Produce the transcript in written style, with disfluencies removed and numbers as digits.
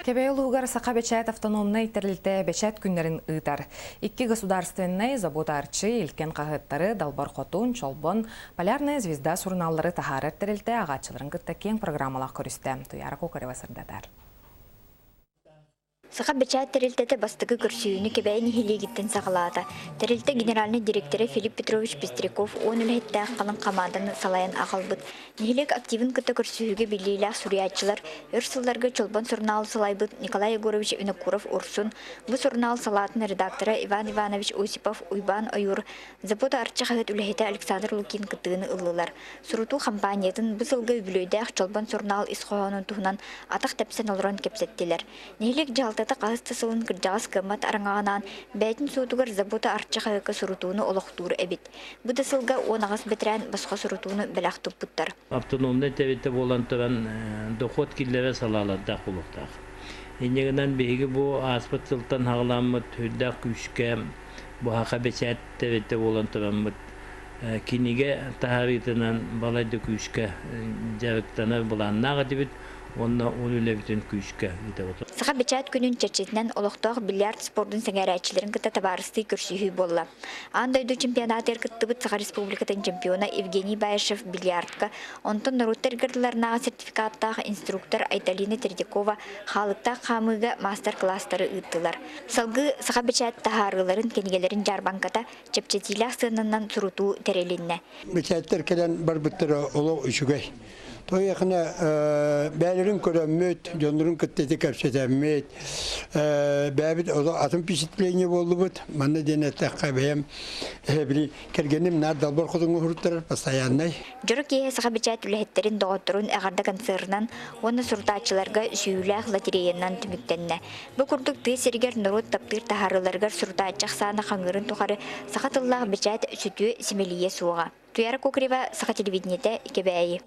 Кэбээйи улууһугар Сахабэчээт автономнай тэрилтэ бэчээт күннэрин ыытар. Икки государственнай Забота-Арчы, Илкэн хаһыаттары, Далбар Хотун, Чолбон, Полярная звезда сурунааллары таһаарар тэрилтэ аҕааччыларын кытта киэҥ программалаах көрүстэ. Туйаара Кокарева сырдатар. Саха бэчээт тэрилтэтэ бастакы көрсүһүүнү Кэбээйи нэһилиэгиттэн саҕалаата. Тэрилтэ генеральнай директора Филипп Петрович Пестряков 10 үлэһиттээх халыҥ хамаанданы салайан аҕалбыт. Нэһилиэк активын кытта көрсүһүүгэ биллиилээх суруйааччылар, өр сылларга Чолбон сурунаалы салайбыт Николай Егорович Винокуров-Урсун, бу сурунаал салаатын редактора Иван Иванович Осипов, Уйбаан Ойуур, Забота Арчы хаһыат үлэһитэ Александр Лукин кыттыыны ыллылар. Сурутуу хампаанньатын бу сылга үбүлүөйдээх Чолбон сурунаал ис хоһоонун туһунан атах тэпсэн олорон кэпсэттилэр. Нэһилиэк дьаһалтата хаһыс да сылын кырдьаҕас кыаммат араҥаҕынаан бэйэтин суотугар Забота Арчы хаһыакка сурутууну олохтуур эбит. Бу да сылга 18 бэтэрээн босхо сурутууну бэлэх туппуттар. Автономнай тэрилтэ буолан туран дохуот киллэрэр салаалардаах буолуохтаах. Инньэ гынан биһиги бу ааспыт сылтан хаҕаламмыт үрдээх күүскэ бу саха бэчээт тэрилтэ буолан тураммыт кинигэ таһаарыытынан балайда күүскэ дьарыктанар былааннаах этибит уонна ол үлэбитин күүскэ ыытабыт. Саха бэчээт күнүн чэрчитинэн олохтоох бильярд спордун сэҥээрээччилэрин кытта табаарыстыы көрсүһүү буолла. Аан дойду чемпионатыгар кыттыбыт Саха Республикатын чемпиона Евгений Баишев бильярдка, онтон норуоттар ыккардыларынааҕы сертификаттаах инструктор Айталина Третьякова хаалыктаах хаамыыга маастар-кылаастары ыыттылар. Салгыы саха бэчээт таһаарыыларын кинигэлэрин дьаарбаҥката чэпчэтиилээх сыананан сурутуу тэрилиннэ. Бэчээттэр кэлэн барбыттара олох үчүгэй. Тоҕо бээлэрин көрөммүт, дьоннорун кытта ити кэпсэтэммит, бэйэбит атын впечатление буоллубут. Манна диэн эттэххэ бэйэм били кэргэним наар далбар хотуҥҥа уһуруттарар постояннай. Дьоро киэһэ саха бэчээт үлэһиттэрин доҕотторун эҕэрдэ концерынан уонна сурутааччыларга сүүйүүлээх лотереянан түмүктэннэ. Бу курдук тыа сиригэр норуот таптыыр таһаарыыларыгар сурутааччы ахсаана хаҥыырын тухары саха тыллаах бэчээт сүтүө симэлийиэ суоҕа. Туяра Кокарева, Саха телевидениетэ, Кэбээйи.